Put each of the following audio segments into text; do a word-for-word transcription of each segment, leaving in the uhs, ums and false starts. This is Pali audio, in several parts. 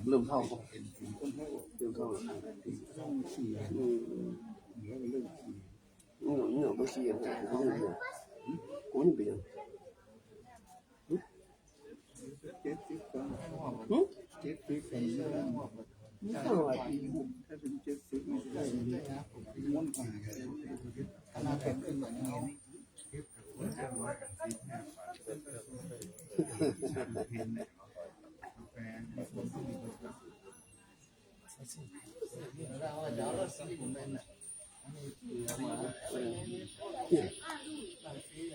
เริ่มเข้า เริ่มเข้าแล้ว อืม อืม เนี่ย เมื่อกี้ กูยังเปลี่ยน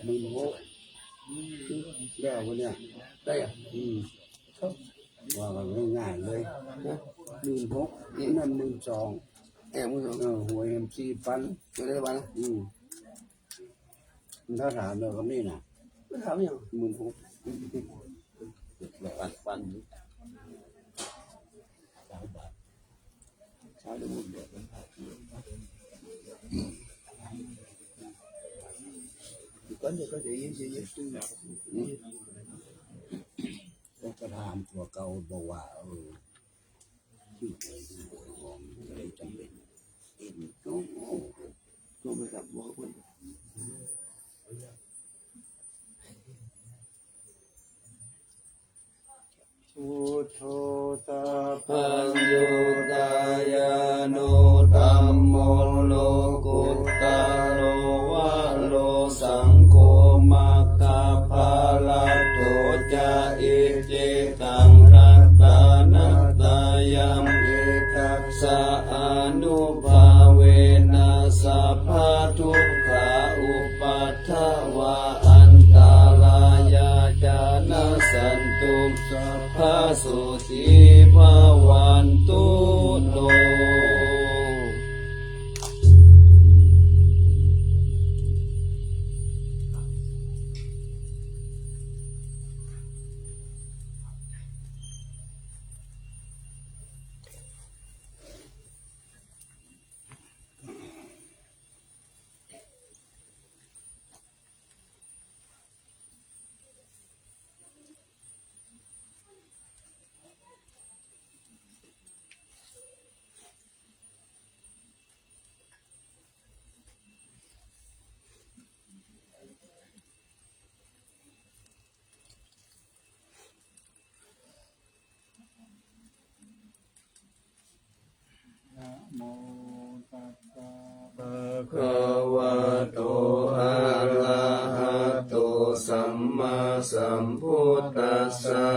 หมื่นหก ได้เอาเนี่ย ได้อะ อืม ว่ากันง่ายๆเลยนะ หมื่นหก นั่น หมื่นสอง แอบ หมื่นสอง เออ หวยแหม สี่พัน จะได้วะนะ อืม ถ้าถามเราก็นี่นะ ถามยัง หมื่นหก ปัน ปัน สามบาท เช้าเดี๋ยวหมดเดี๋ยว ก่อนเดี๋ยวก็เดี๋ยวเย็นๆๆ อืม ก็ถามตัวเก่าบอกว่า เออ ชื่ออะไร ชื่ออะไร มองอะไรจำเป็น เอ็น โอ้โห โทรไปถามบอกเพิ่น Buddho sabbaññutañāṇo dhammo lokuttaro varo saṅgho maggaphalaṭṭho ca icce taṃ ratanattayaṃ etaṃ anubhāvena sabbadukkha upaddavā antarāyā ca nassantu sabbasotthī bhavantu no. Namo tassa bhagavato arahato sammāsambuddhassa.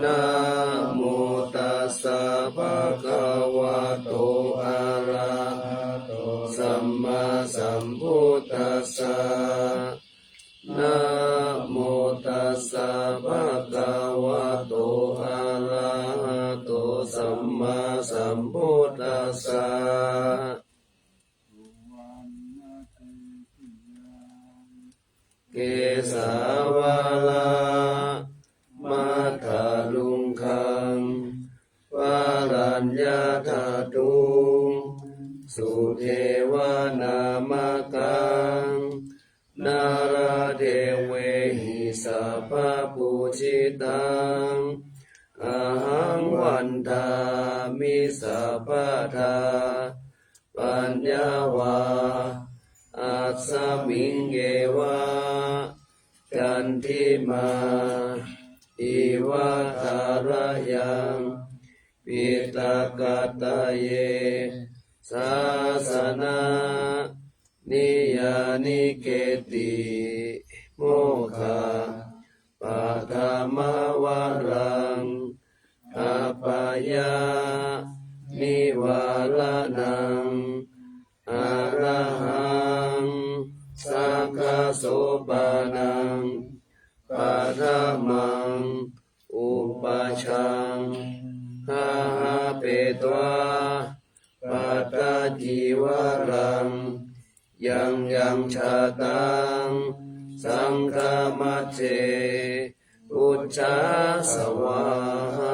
Namo tassa bhagavato arahato sammāsambuddhassa. Namo tassa bhagavato arahato sammāsambuddhassa. Kesavalamātharuṅgaṃ varaññadhātuṃ sudevanāmakam nāḷādevehi sabbapūjitaṃ ahaṃ vandāmi sabbadā. Paññā va asmiṃ yeva candimā iva tharayaṃ piṭakattaye sāsana niyanike ti mokkha paṭhamavaraṃ apayānivaraṇaṃ arahaṃ saṅghasopanam paṭhamaṃ upajjhaṃ ahappetvā pattacīvaraṃ yaṃ yaṃ jātaṃ saṅghamajjhe pūjā svāhā.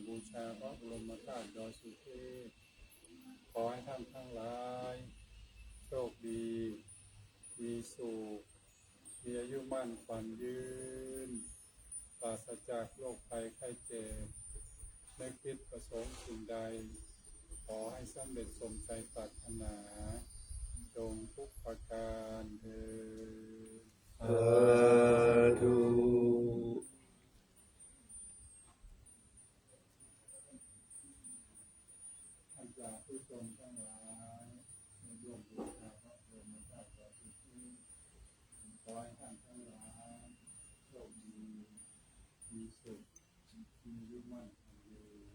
บูชาพระบรมธาตุดอยสุเทพ ขอให้ท่านทั้งหลาย โชคดี มีสุข มีอายุมั่นขวัญยืน ปราศจากโรคภัยไข้เจ็บ นึกคิดประสงค์สิ่งใด ขอให้สำเร็จสมใจปรารถนา จงทุกประการเทอญ สาธุ ท่านสาธุชนทั้งหลาย ได้ร่วมบูชาพระบรมธาตุดอยสุเทพ ขอให้ท่านทั้งหลาย โชคดี มีสุข มีอายุมั่นขวัญยืน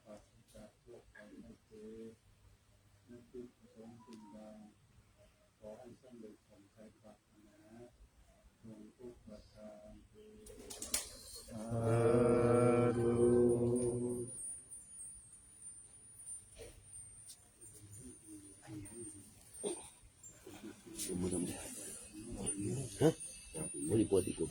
ปราศจากโรคภัยไข้เจ็บ นึกคิดประสงค์สิ่งใด ขอให้สำเร็จสมใจปรารถนา จงทุกประการเทอญ สาธุ Hah? Boleh buat ikut.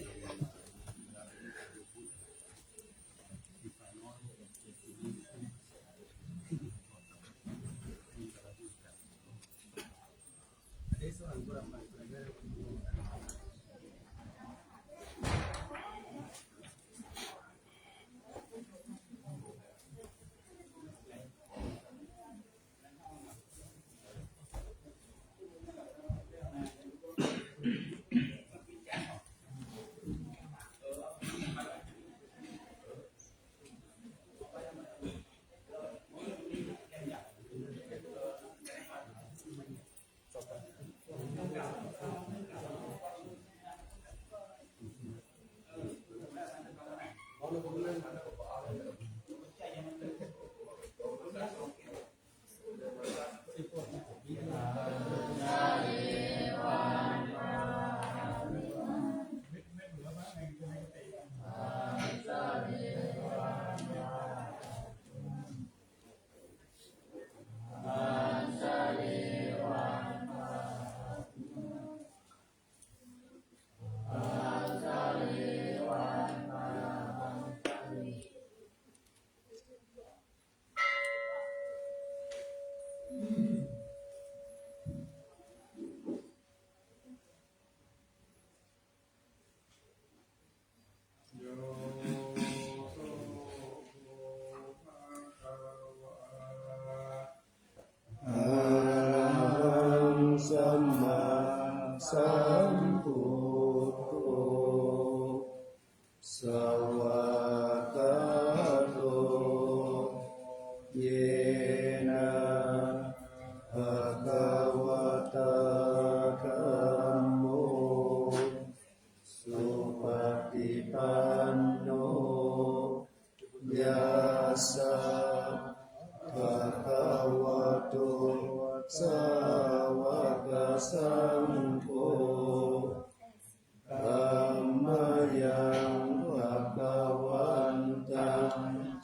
Yo so bhagavā arahaṃ sammāsambuddho svākkhāto yena bhagavatā dhammo supaṭipanno yassa bhagavato sāvakasaṅgho tammayaṃ bhagavantaṃ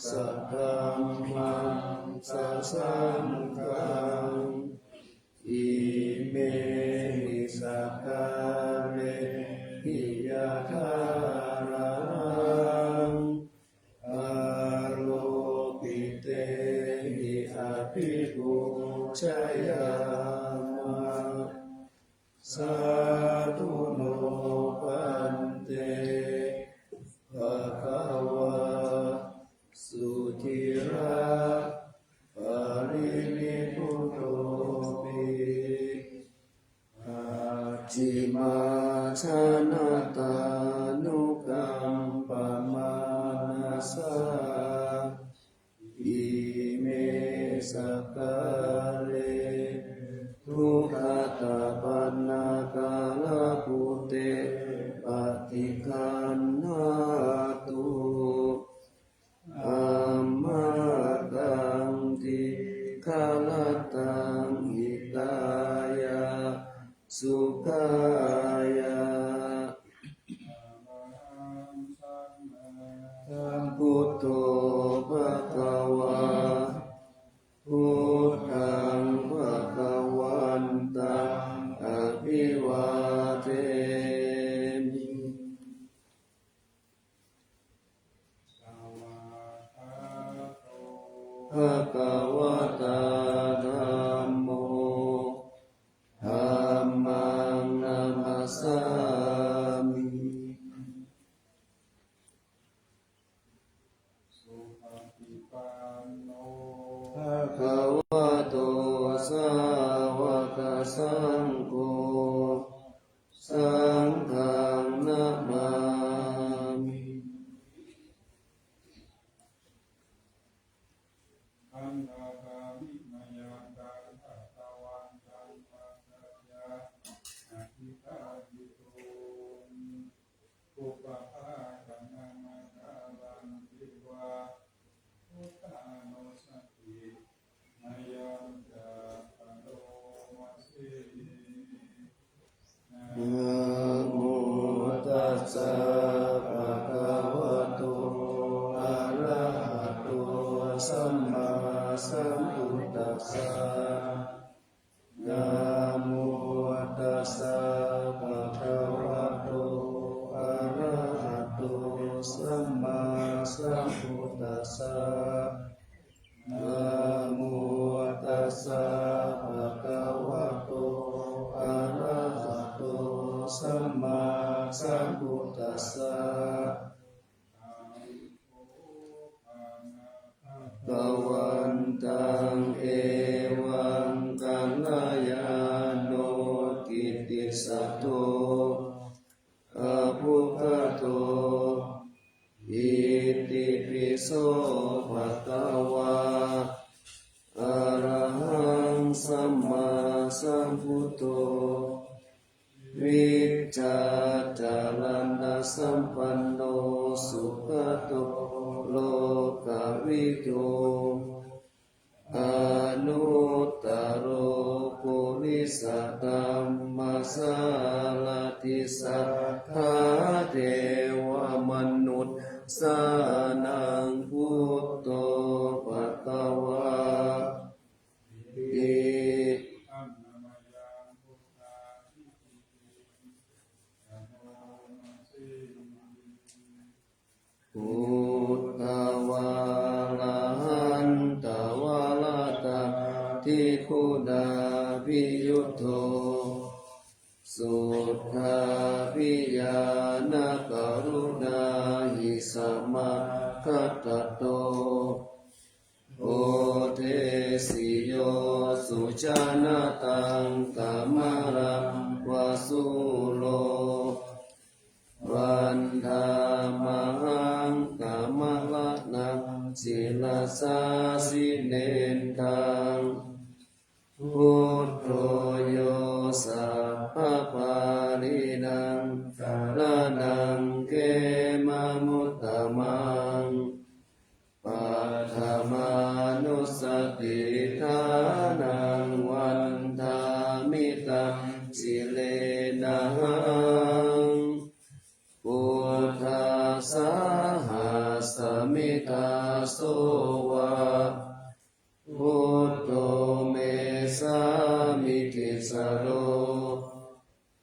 sadhammaṃ sasaṅghaṃ imehi sakkārehi yathārahaṃ āropitehi abhipūjayāma. Sādhu no bhante bhagavā sudhiraparinibbutopi pacchimā janatānukampamānasā ime sakkāre duggatapaṇṇākārabhūte paṭiggaṇhātu amhākaṃ dīgharattaṃ hitāya sukhāya. Arahaṃ sammāsambuddho bhagavā, buddhaṃ bhagavantaṃ abhivādemi. Svākkhāto Sāvakasaṅgho, saṅghaṃ namāmi. Vandāmi mayaṃ bhagavantaṃ pattayā nakkhitattiṃ upavhāganamakārantīva buddhānussatinayañca karoma se. Namo tassa bhagavato arahato sammāsambuddhassa. Namo tassa bhagavato arahato sammāsambuddhassa. Namo tassa bhagavato arahato sammāsambuddhassa. Bhagavantaṃ evaṃ kalyāṇo kittisaddo abbhuggato, itipi so bhagavā arahaṃ sammāsambuddho vijjācaraṇasampanno sugato lokavidū anuttaro purisadammasārathi satthā devamanussānaṃ buddho bhagavāti. Buddhavārahantavaratādiguṇābhiyutto suddhābhiñāṇakaruṇāhi samāgatatto bodhesi yo sujanataṃ kamalaṃva sūro vandāmahaṃ tamaraṇaṃ sirasā jinendaṃ. Buddho yo sabbapāṇīnaṃ saraṇaṃ khemamuttamaṃ paṭhamānussatiṭṭhānaṃ vandāmi taṃ sirenahaṃ. Buddhassāhasmi dāso va buddho me sāmikissaro.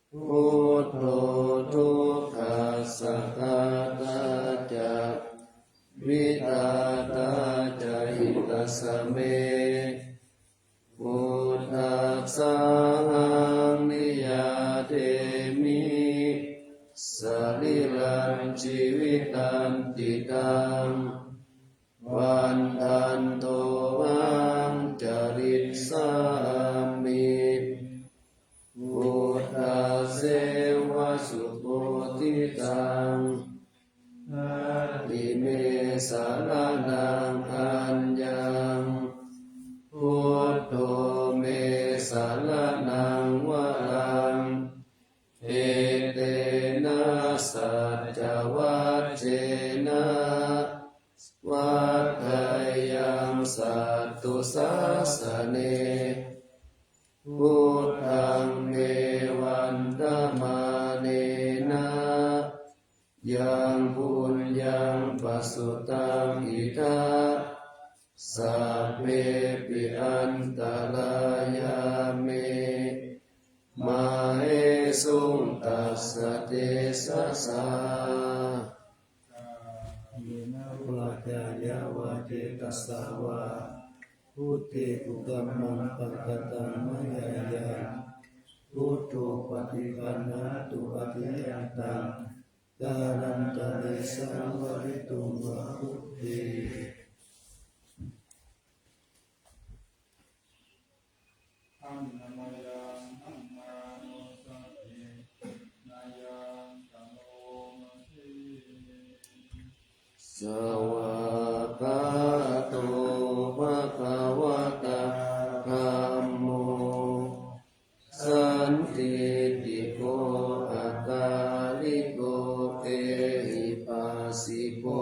Buddho dukkhassa ghātā ca vidhātā ca hitassa me. Buddhassāhaṃ niyyādemi sarīrañjīvitañcidaṃ vandantohaṃ carissāmi. Buddhasseva subodhitaṃ natthi me saraṇaṃ aññaṃ. Buddho me saraṇaṃ varaṃ etena saccavajjena vaḍḍheyyaṃ satthu sāsane. Buddhaṃ me vandamānena yaṃ puññaṃ pasutaṃ idha sabbepi antarāyā me māhesuṃ tassa tejasā. Kāyena vācāya va cetasā vā buddhe kukammaṃ pakataṃ mayā yaṃ buddho paṭiggaṇhatu accayantaṃ kālantare saṃvarituṃ va buddhe. ṭhiko akāliko ehipassiko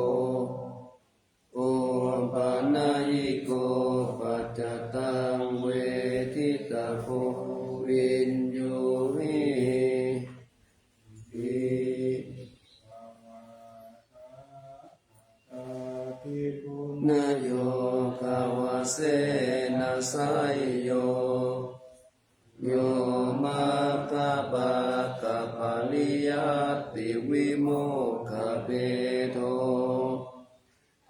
opanayiko paccattaṃ veditabbo viññūhīti. Yogavasena seyyo, yo maggapākapariyattivimokkhabhedo,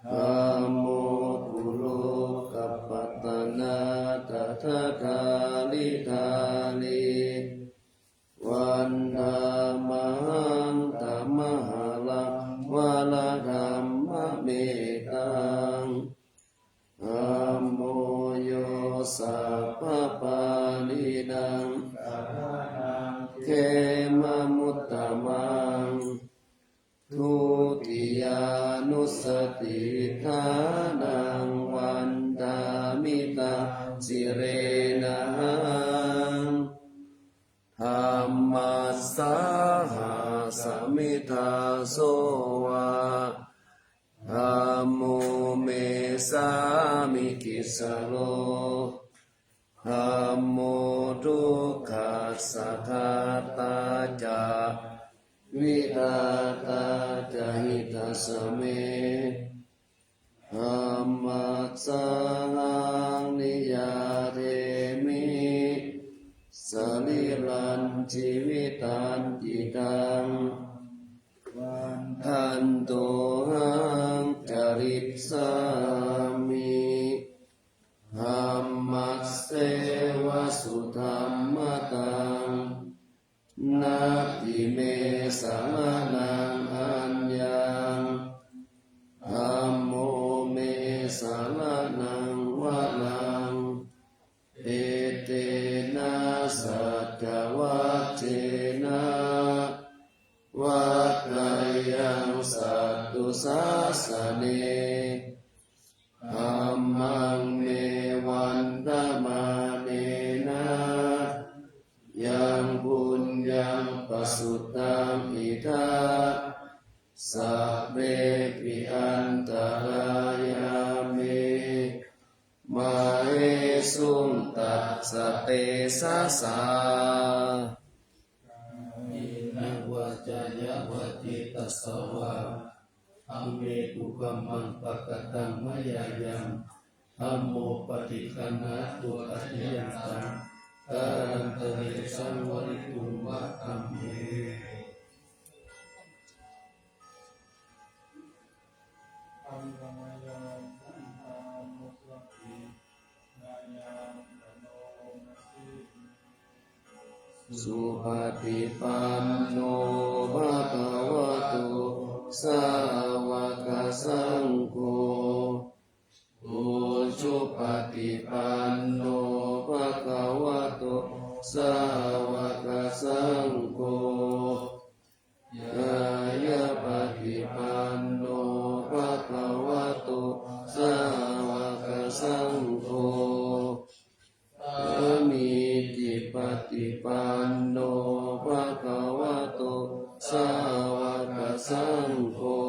dhammo kulokapatanā tadadhāridhārī, vandāmahaṃ tamaharaṃ varadhammametaṃ. Dhammo yo sabbapāṇīnaṃ khemamuttamaṃ, dutiyānussatiṭṭhānaṃ vandāmi taṃ sirenahaṃ. Dhammassāhasmi dāso va, dhammo me sāmikissaro, dhammo dukkhassa ghātā ca vidhātā ca hitassa me. Dhammassāhaṃ niyyādemi sarīrañjīvitañcidaṃ, vandantohaṃ carissāmi dhammasseva sudhammataṃ. Natthi me saraṇaṃ aññaṃ, dhammo me saraṇaṃ varaṃ, etena saccavajjena vaḍḍheyyaṃ satthu sāsane. Dhammaṃ me vandamānena yaṃ puññaṃ pasutaṃ idha, sabbepi antarāyā me māhesuṃ tassa tejasā. Kāyena vācāya va cetasā vā, aṅge kukammaṃ pakataṃ mayā yaṃ, dhammo paṭiggaṇhatu accayantaṃ, kālantare saṃvarituṃ va dhamme. Supaṭipanno bhagavato sāvakasaṅgho, ujupaṭipanno bhagavato sāvakasaṅgho, ñāyapaṭipanno bhagavato sāvakasaṅgho, sāmīcipaṭipanno bhagavato sāvakasaṅgho,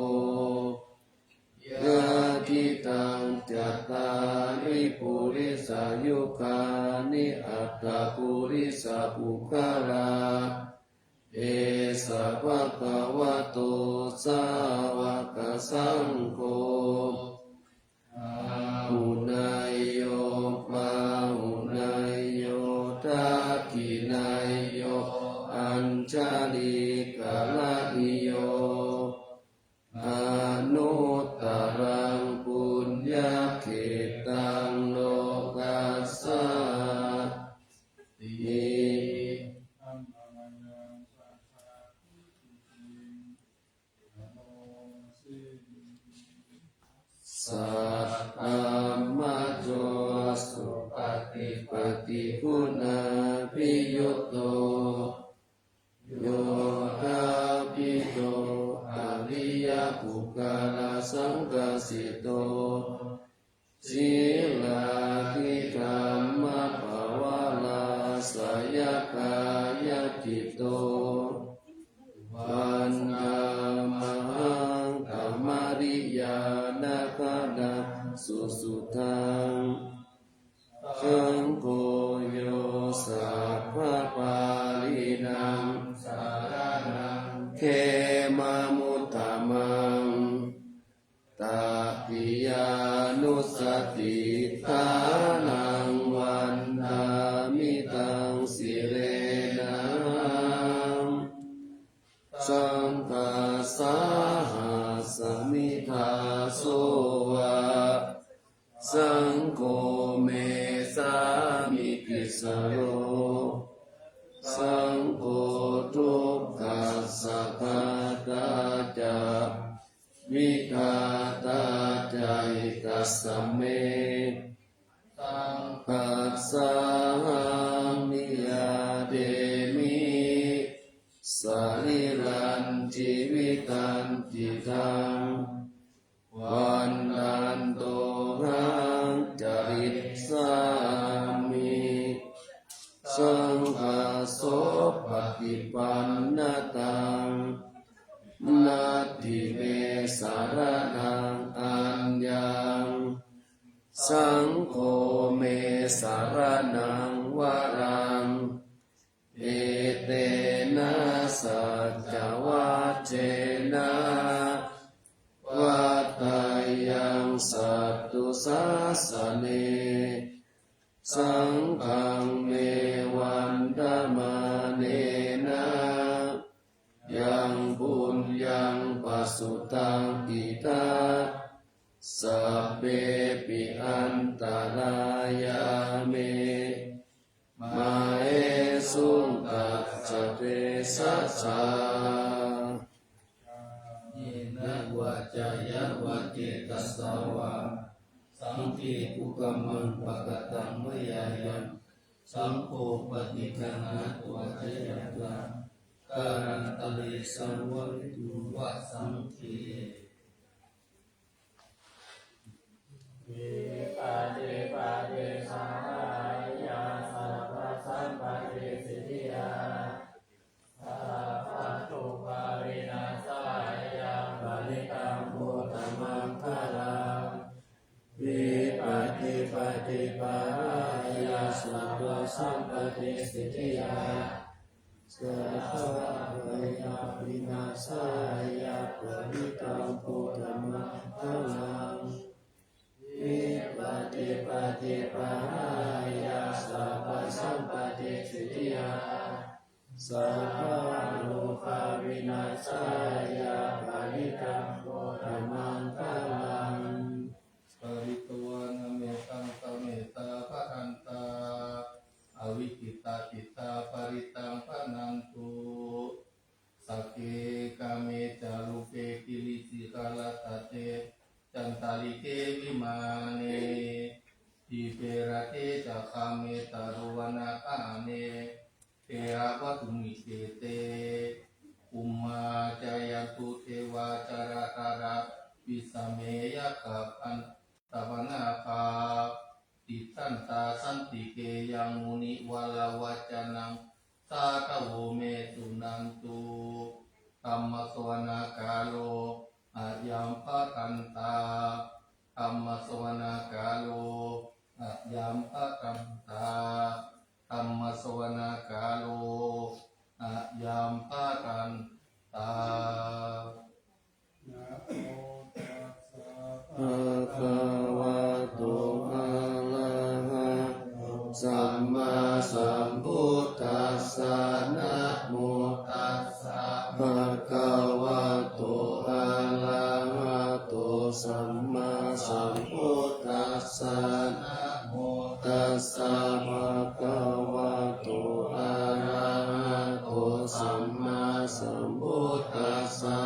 yadidaṃ cattāri purisayugāni aṭṭha purisapuggalā, esa bhagavato sāvakasaṅgho, āhuneyyo pāhuneyyo dakkhiṇeyyo añjalikaraṇīyo, anuttaraṃ puññakkhettaṃ lokassāti. Saddhammajo supaṭipattiguṇābhiyutto, yodha kāyacitto vandāmahaṃ kamariya nakhaggaṃ susuddhaṃ. Saṅgho yo sabbapāṇīnaṃ saraṇaṃ khemamuttamaṃ, tatiyānussatiṭṭhānaṃ vandāmi taṃ sirenahaṃ. Saṅghassāhasmi dāso va, saṅgho me sāmikissaro. Saṅgho dukkhassa ghātā ca vidhātā ca hitassa me. Saṅghassāhaṃ niyyādemi sarīrañjīvitañcidaṃ. Vandantohaṃ carissāmi saṅghassopaṭipannataṃ. Natthi me saraṇaṃ aññaṃ, saṅgho me saraṇaṃ varaṃ. Etena saccavajjena vaḍḍheyyaṃ satthu sāsane. Saṅghaṃ me vandamānena yaṃ puññaṃ pasutaṃ idha, sabbepi antarāyā me māhesuṃ tassa tejasā. Kāyena vācāya va cetasā vā, saṅghe kukammaṃ pakataṃ mayā yaṃ, saṅgho paṭiggaṇhatu accayantaṃ, kālantare saṃvarituṃ va saṅghe. Vipattipaṭibāhāya sabbasampattisiddhiyā, sabbadukkhavināsāya parittaṃ brūtha maṅgalaṃ. Vipattipaṭibāhāya sabbasampattisiddhiyā, sabbabhayavināsāya parittaṃ brūtha maṅgalaṃ. Vipattipaṭibāhāya sabbasampattisiddhiyā, sabbarogavināsāya parittaṃ brūtha maṅgalaṃ. Pharitvāna mettaṃ samettā bhadantā, avikkhittacittā parittaṃ bhaṇantu. Sagge kāme ca rūpe girisikharataṭe cantalikkhe vimāne, dīpe raṭṭhe ca gāme taruvanagahane gehavatthumhi khette, bhummā cāyantu devā jalathalavisame yakkhagandhabbanāgā, tiṭṭhantā santike yaṃ munivaravacanaṃ sādhavo me suṇantu. Dhammassavanakālo ayambhadantā. Dhammassavanakālo ayambhadantā. Dhammassavanakālo ayambhadantā. Namo tassa bhagavato arahato sammāsambuddhassa. Namo tassa bhagavato arahato sammāsambuddhassa. Namo tassa bhagavato arahato sammāsambuddhassa.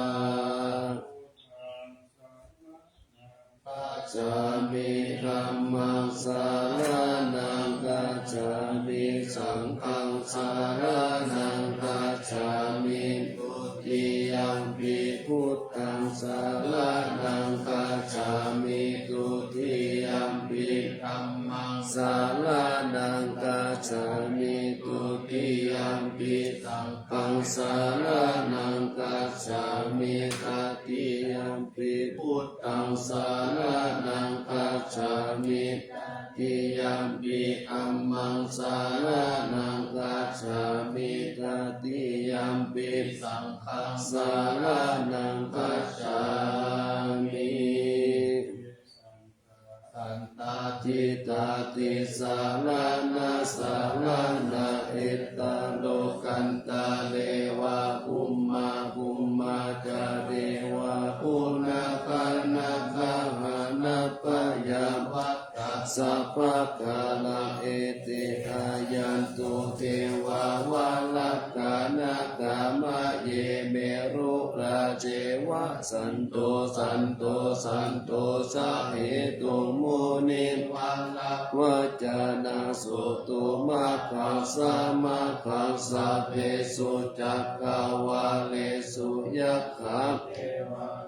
Gacchāmi. Dhammaṃ saraṇaṃ gacchāmi. Saṅghaṃ saraṇaṃ gacchāmi. Dutiyampi buddhaṃ saraṇaṃ gacchāmi. Dutiyampi dhammaṃ saraṇaṃ gacchāmi. Dutiya Dutiyampi saṅghaṃ saraṇaṃ gacchāmi. Tatiyampi buddhaṃ saraṇaṃ gacchāmi. Tatiyampi dhammaṃ saraṇaṃ gacchāmi. Tatiyampi saṅghaṃ saraṇaṃ gacchāmi. Santādi tatthi saraṇa saraṇa, etha lokantare va bhummā bhummā ca devā, bhunnā gaṇā gahana payā va tha sabbakālaṃ, ete āyantu devā varakkhanā, khamaye me rogāce va. Santo santo santo sahetuṃ munivaravacanaṃ, sutvā bhāsmaggaṃ sabbesu cakkavāḷesu, yakkhā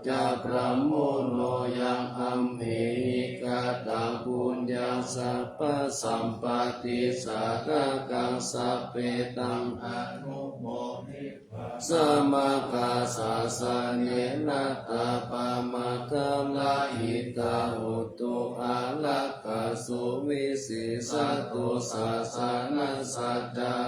ca brahmuno yaṃ amhehi kataṃ puññaṃ sabbasampatti sādhakaṃ, sabbe taṃ anumoditvā samaggāsāsanena, tappamādarahitā hontu, ārakkhā suvisesā tu sāsanassa.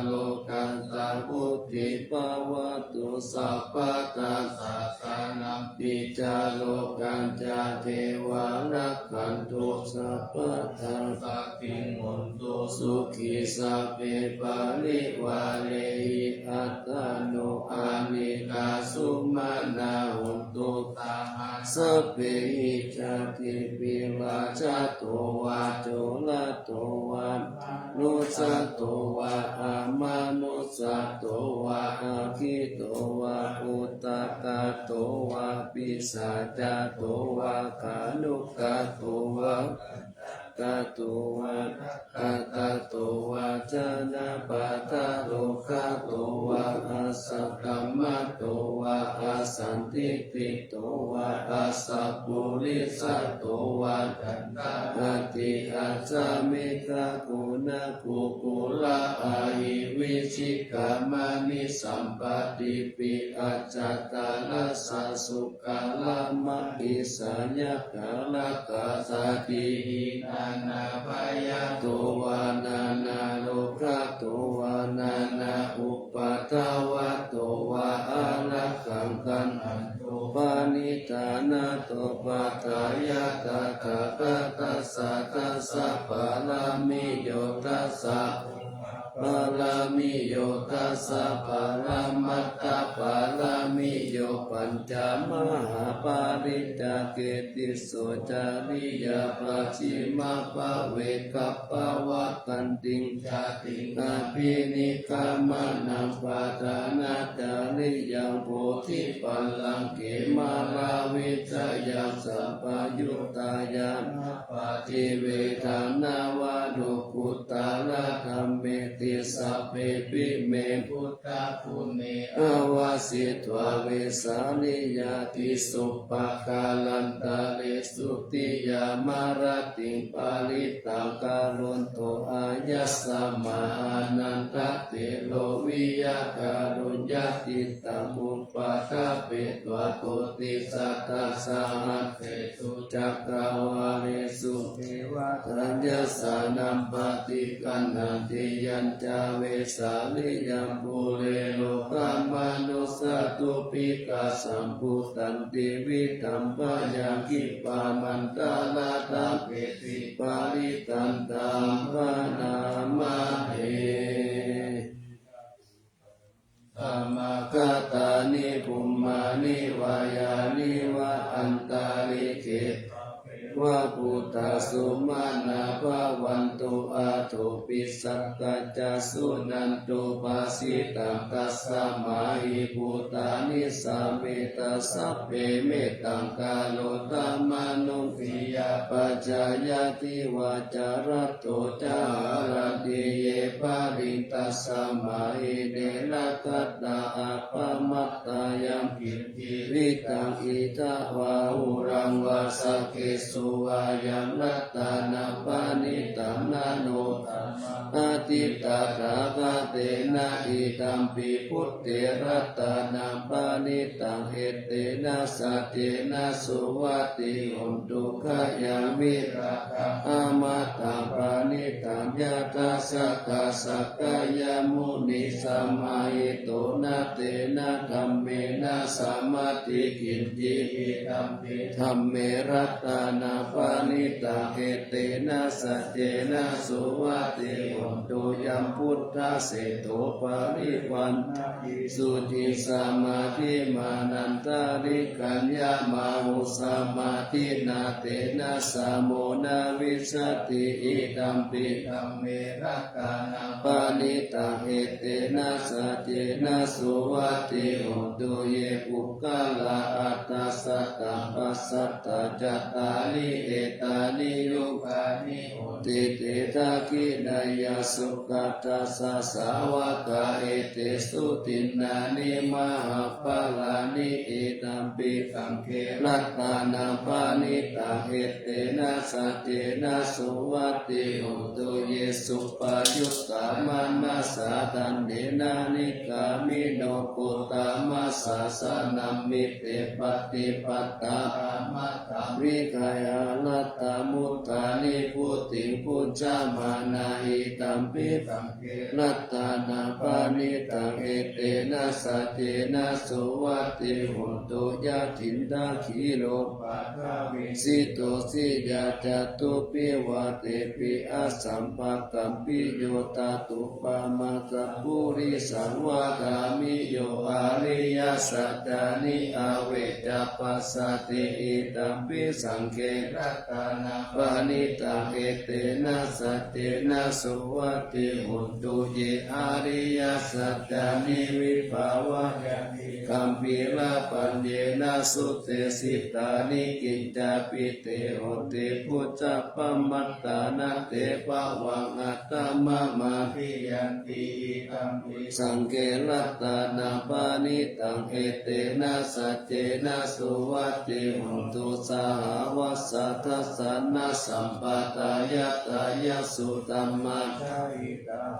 Lokassā vuḍḍhī bhavatu sabbadā, sāsanam pi ca lokañca devā rakkhantu sabbadā. Sabbing hontu sukhī sabbe parivārehi, attāno anekā sumanā hontu, saha sabbehi ñātibhi. Rājato vā corato vā manussato vā amanussato vā, aggito vā udakato vā pisācato vā khāṇukato vā kato vā nakkhattato vā janapadarogato vā asaddhammato vā asandiṭṭhito vā asappurisato vā, canda adi ajjhamikha guṇa kukula ahi vicchikamaṇi sampattipi ajjhataracchasūkaramahiṃsāya kārakasāti. Hīnā nābhayato vā nānārogato vā nānāupaddavato vā ārakkhaṃ gaṇhan tu paṇidhānato. Paṭṭhāya tathāgatassa dasa pāramiyo dasa pāramiyo dasa paramattha pāramiyo pañca mahāpariccāge tisso cariyapajjhimabbhave gabbhāvakkantiṃ jātiṃ abhinikkhamanaṃ padhānacariyaṃ bodhipallaṅke māravijayaṃ sampayuttā ñāṇappaṭivedhaṃ nava lokuttaradhammeti sabbepime buddhaguṇe āvajjitvā vesāliyā tīsu pākārantaresu tiyāmarattiṃ parittaṃ karonto āyasmā Ānandatthero viya kāruññacittaṃ upaṭṭhapetvā koṭisatasahassesu cakkavāḷesu devatā yassāṇaṃ paṭiggaṇhanti yañca vesāliyaṃ pure rogāmanussadubbhikkhasambhūtantividhaṃ bhayaṃ khippamantarattaṃveti parittaṃ taṃ bhaṇāma he. Samāgatāni bhummāni vā yāni va antalikkhe sabbe va bhūtā sumanā bhavantu athopi sakkacca suṇantu bhāsitaṃ. Tasmā hi bhūtā nisāmetha sabbe mettaṃ karotha mānusiyā pajāya divā ca ratto ca haranti ye baliṃ. Tasmā hi ne rakkhatha appamattā yaṃ kiñci vittaṃ idha vā huraṃ vā saggesu ayaṃ ratanaṃ paṇītaṃ, na no dhammaṃ atthi tathāgatena, idampi buddhe ratanaṃ paṇītaṃ, etena saccena suvatthi hotu. Khayaṃ virāgaṃ amataṃ paṇītaṃ, yadajjhagā sakyamunī samāhito, na tena dhammena samatthi kiñci, idampi dhamme ratanaṃ paṇītaṃ, etena saccena suvatthi hotu. Yambuddhaseṭṭho parivaṇṇayī suciṃ, samādhimānantarikaññamāhu, samādhinā tena samo na vijjati, idampi dhamme ratanaṃ paṇītaṃ, etena saccena suvatthi hotu. Ye puggalā aṭṭha sataṃ pasatthā, cattāri etāni yugāni honti, te dakkhiṇeyyā sugatassa sāvakā, etesu dinnāni mahapphalāni, idampi saṅghe ratanaṃ paṇītaṃ, etena saccena suvatthi hotu. Ye suppayuttā manasā daḷhena, nikkāmino gotamasāsanamhi, te pattipattā amataṃ vigayha, laddhā mudhā nibbutiṃ bhuñjamānā, idampi saṅghe ratanaṃ paṇītaṃ, etena saccena suvatthi hotu. Yathindakhīlo paṭhaviṃ sito siyā, catubbhi vātehi asampakampiyo, tathūpamaṃ sappurisaṃ vadāmi, yo ariyasaccāni avecca passati, idampi saṅghe ratanaṃ paṇītaṃ, etena saccena suvatthi hotu. Ye ariyasaccāni vibhāvayanti, gambhīrapaññena sude sitāni, kiñcāpi te honti bhusappamattā, na te bhavaṃ aṭṭhamamādiyanti, idampi saṅghe ratanaṃ paṇītaṃ, etena saccena suvatthi hotu. Sahāvassa dassanasambādhāya, thāya sudhammā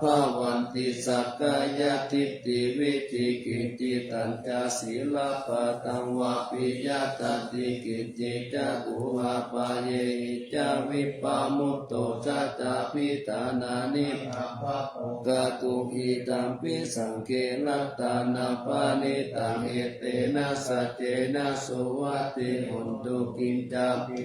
bhavanti, sakkāyadiṭṭhi vicikicchitañca, sīlabbataṃ vāpi yadatthi kiñci, cakkhuṃ ābāyehi ca vippamutto, cha cābhiṭhānāni pāpaggaho kātuṃ, idampi saṅghe ratanaṃ paṇītaṃ, etena saccena suvatthi hotu. Kiñcāpi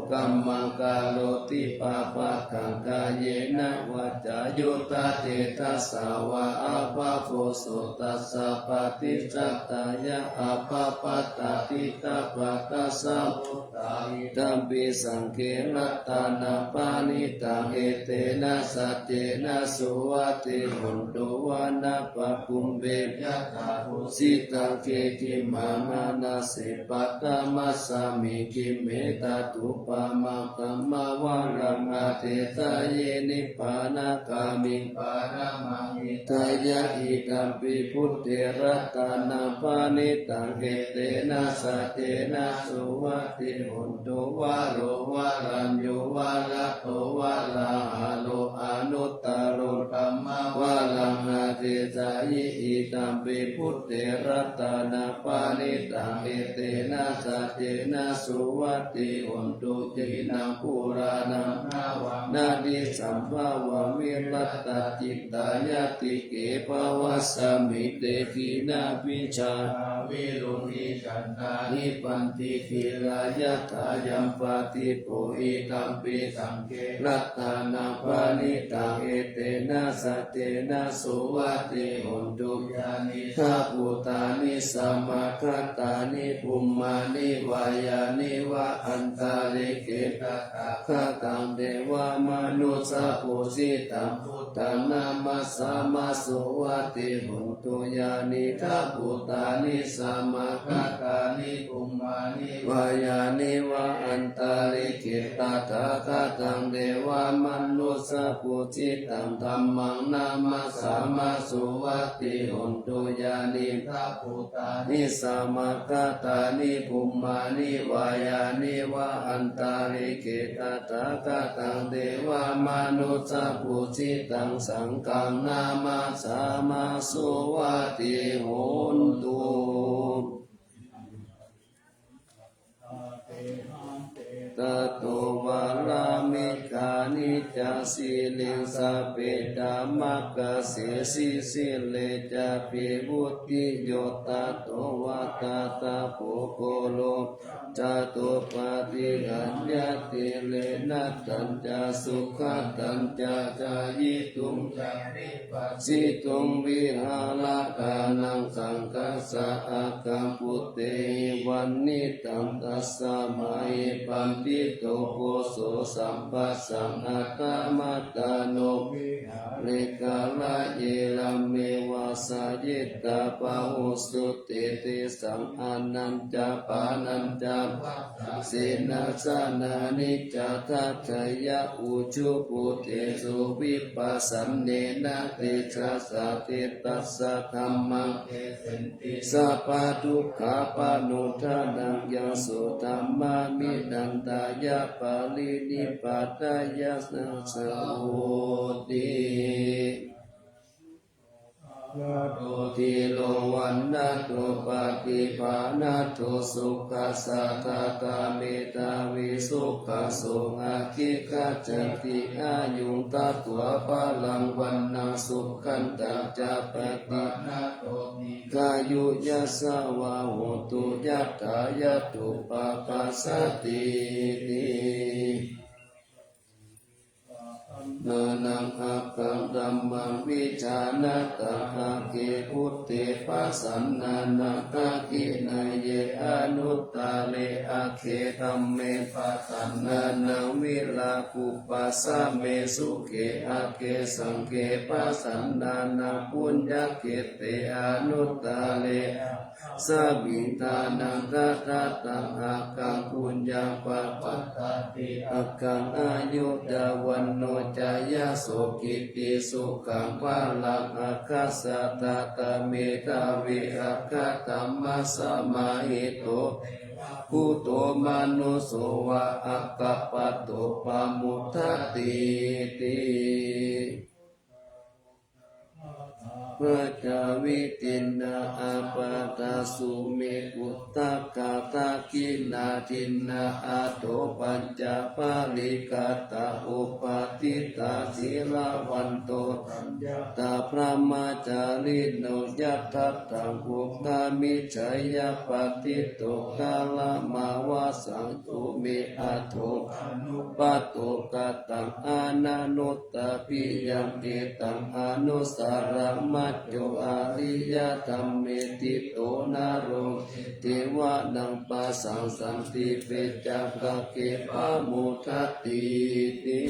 kammaṃ karoti pāpakaṃ, kāyena vācāyuda cetasā vā, abhabbo so tassa paṭicchadāya, abhabbatā diṭṭhapadassa vuttā, idampi saṅghe ratanaṃ paṇītaṃ, etena saccena suvatthi hotu. Vanappagumbe yathā phussitagge, khippamanāse paṭhamasmiṃ khippe, tathūpamaṃ dhammavaraṃ adesayi, nibbānagāmiṃ paramaṃ hitāya, idampi buddhe ratanaṃ paṇītaṃ, etena saccena suvatthi hotu. Varo varaññū varado varāharo, anuttaro dhammavaraṃ adesayi, idampi buddhe ratanaṃ paṇītaṃ, etena saccena suvatthi hotu. Khīṇaṃ purāṇaṃ navaṃ natthi sambhavaṃ, virattacittāyatike bhavasmiṃ, te khīṇabījā avirūḷhichandā, nibbanti dhīrā yathāyampadīpo, idampi saṅghe ratanaṃ paṇītaṃ, etena saccena suvatthi hotu. Yānīdha bhūtāni samāgatāni, bhummāni vā yāni va antalikkhe, tathāgataṃ devamanussapūjitaṃ, buddhaṃ namassāma suvatthi hotu. Yānīdha bhūtāni samāgatāni, bhummāni vā yāni va antalikkhe, tathāgataṃ devamanussapūjitaṃ, dhammaṃ namassāma suvatthi hotu. Yānīdha bhūtāni samāgatāni, bhummāni vā yāni va antalikkhe tathāgataṃ devamanussapūjitaṃ saṅghaṃ namassāma suvatthi hotu. Tato vārāme gāne ca sīle sabbedhamakāse sīsīle ca vivutti yo tato vata tapo koro catupaṭihaññati lenattañca sugatañca cāyituṃ ca nibhāsituṃ vihāraṭṭhānaṃ saṅghassa aggaṃ phuṭehi vaṇṇitaṃ. Tasmā hi paṇḍito bhoso sabbassaṃ attamattano vihāre gārāye rāme vāsayitā bahussutte tesaṃ ānācapānācavassa senāsanāni ca dasseyya ujubhūtesu vippasannena tejasā. Te tassa dhammaṃ desenti sabbadukkhāpanūdanaṃ yaṃ so dhammaṃ vidantāya paṭinipātāya ca hoti. Sugato dhīro vaṇṇato paṭibhāṇato sukhassa dātā medhāvī sukhaso adhigacchati āyuṃ datvā balaṃ vaṇṇaṃ sukhañca paṭibhāṇato dīghāyu yasavā hotu yattha yatthūpapajjatīti. Nānaṃ aggaṃ dhammaṃ vijānataṃ agge buddhe pasannānaṃ dakkhiṇeyye anuttare agge dhamme pasannānaṃ virāgūpasame sukhe agge saṅghe pasannānaṃ puññakkhette anuttare asmiṃ dānaṃ dadataṃ aggaṃ puññaṃ pavaḍḍhati aggaṃ āyu ca vaṇṇo ca yaso kitti sukhaṃ balaṃ. Aggassa dātā medhāvī aggadhammasamāhito devabhūto manusso vā aggappatto pamodatīti. Pajāvītiṇhā ābādhā sumuddakkā dakkhiṇā dinnā ādo pañcaparikkhātā upādittā sīlavanto saññātā brahmacārino. Yadattaṃ udāmi jayapatiṭṭho kalamāvasaṃ sumedho anupaṭṭho kataṃ ananu ttapiyam etaṃ anusāramañño ariyadhamme ṭhito naro devatānaṃ pasaṃsati peccakagge pamodatīti.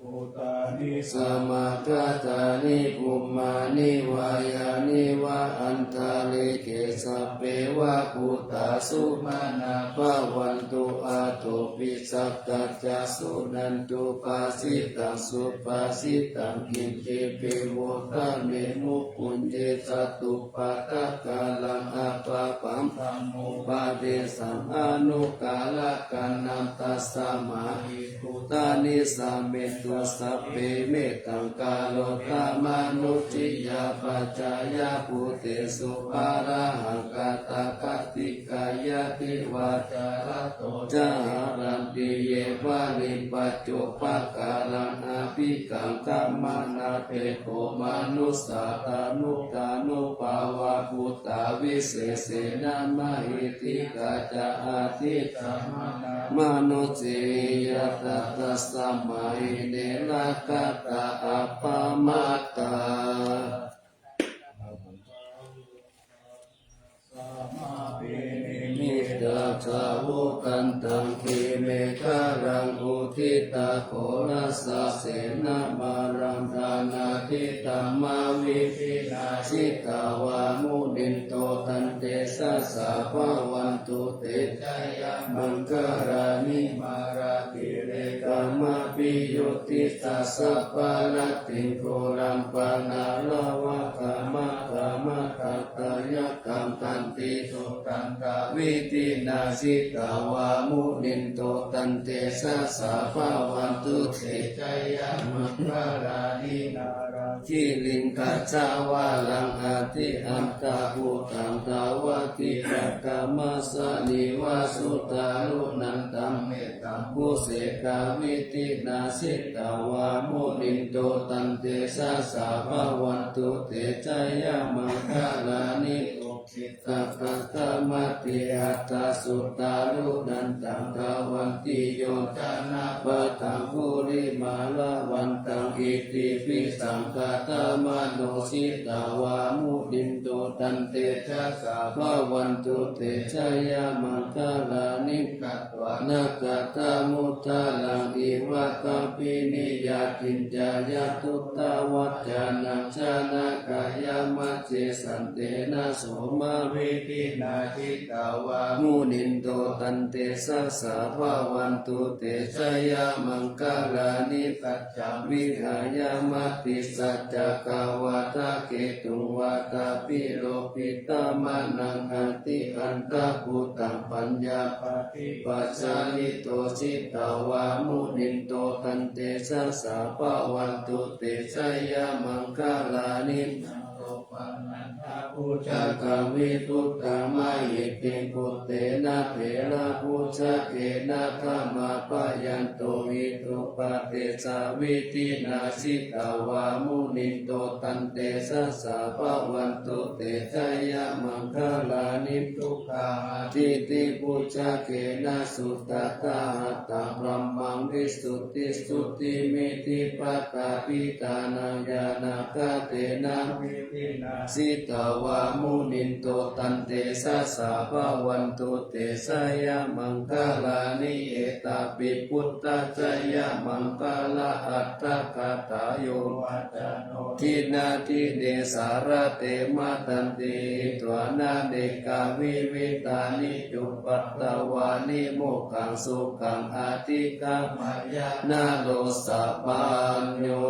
Bhūtāni samāgatāni bhummāni vā yāni va antalikkhe sabbeva bhūtā sumanā bhavantu athopi sakkacca suṇantu bhāsitaṃ. Subhāsitaṃ kiñcipi vudhāme muhunye sattupaṭhākaraṃ appaṭipattaṃ dhammopadesaṃ anukārakaṃ. Tasmā hi bhūtā nisāmethu sabbe mettaṃ karotha mānusiyā pajāya bhūtesu pāṇahaṅkhā tathāgatiṃ yadiva cārato ca haranti ye baliṃ paccupakaraṃ abhikaṅkhamanāpekkho manussā tanuddhānubhāvā bhūtā visesena mahiddhikā ca atthi manussehi yattha tasmā hi ne rakkhatha appamattā. Nimittā savugantaṃ girimekhalaṃ udita Ghorasasenamāraṃ dānādidhammavidhinā jitavā munindo tantejasā bhavatu te jayamaṅgalāni. Mārātirekamabhiyujjhitasabbarattiṃ ghorampanāḷavakamakkhamathaddhayakkhaṃ khantīsudantavidhinā jitavā munindo tantejasā bhavatu te jayamaṅgalāni. Nāḷāgiriṃ gajavaraṃ atimattabhūtaṃ dāvaggicakkamasanīva sudāruṇantaṃ mettambusekavidhinā jitavā munindo tantejasā bhavatu te jayamaṅgalāni. Ukkhittakhaggamatihatthasudāruṇantaṃ dhāvantiyojanapathaṅgulimālavantaṃ iddhībhisaṅkhatamano jitavā munindo tantejasā bhavatu te jayamaṅgalāni. Katvāna kaṭṭhamudaraṃ iva gabbhinīyā ciñcāya duṭṭhavacanaṃ janakāyamajjhe santena somavidhinā jitavā munindo tantejasā bhavatu te jayamaṅgalāni. Saccaṃ vihāya matisaccakavādaketuṃ vādābhiropitamanaṃ atiandhabhūtaṃ paññāpadīpajalito jitavā munindo tantejasā bhavatu te jayamaṅgalāni. Nandopanandabhujagaṃ vibudhaṃ mahiddhiṃ puttena therabhujagena damāpayanto iddhūpadesavidhinā jitavā munindo tantejasā bhavatu te jayamaṅgalāni. Duggāhadiṭṭhibhujagena sudaṭṭhahatthaṃ brahmaṃ visuddhijutimiddhibakābhidhānaṃ ñāṇāgadena vidhinā jitavā munindo tantejasā bhavatu te jayamaṅgalāni. Etāpi buddhajayamaṅgalaaṭṭhagāthā yo vācano dinadine sarate matandī hitvānanekavividhāni cupaddavāni mokkhaṃ sukhaṃ adhigameyya naro sapañño.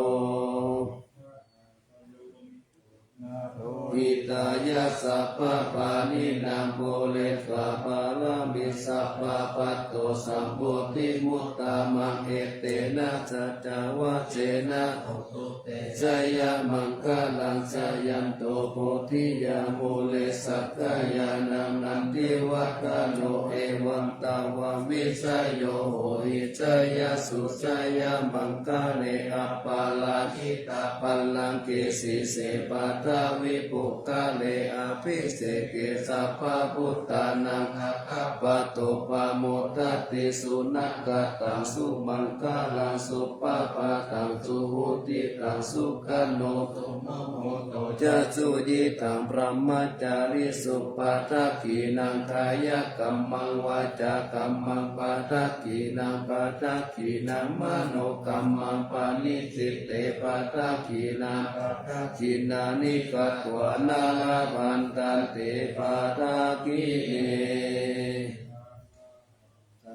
Hitāya sabbapāṇinaṃ pūretvā pāramī sabbā patto sambodhimuttamaṃ etena saccavajjena hotu te jayamaṅgalaṃ. Jayanto bodhiyā mūle sakyānaṃ nandivaḍḍhano evaṃ tvaṃ vijayo hohi jayassu jayamaṅgale aparājitapallaṅke sīse paṭhavipokkhare abhiseke sabbabuddhānaṃ aggappatto pamodati. Sunakkhattaṃ sumaṅgalaṃ supabhātaṃ suhuṭṭhitaṃ sukhaṇo sumuhutto ca suyiṭṭhaṃ brahmacārisu padakkhiṇaṃ kāyakammaṃ vācākammaṃ padakkhiṇaṃ padakkhiṇaṃ manokammaṃ paṇidhī te padakkhiṇā padakkhiṇāni katvāna labhantatthe padakkhiṇe.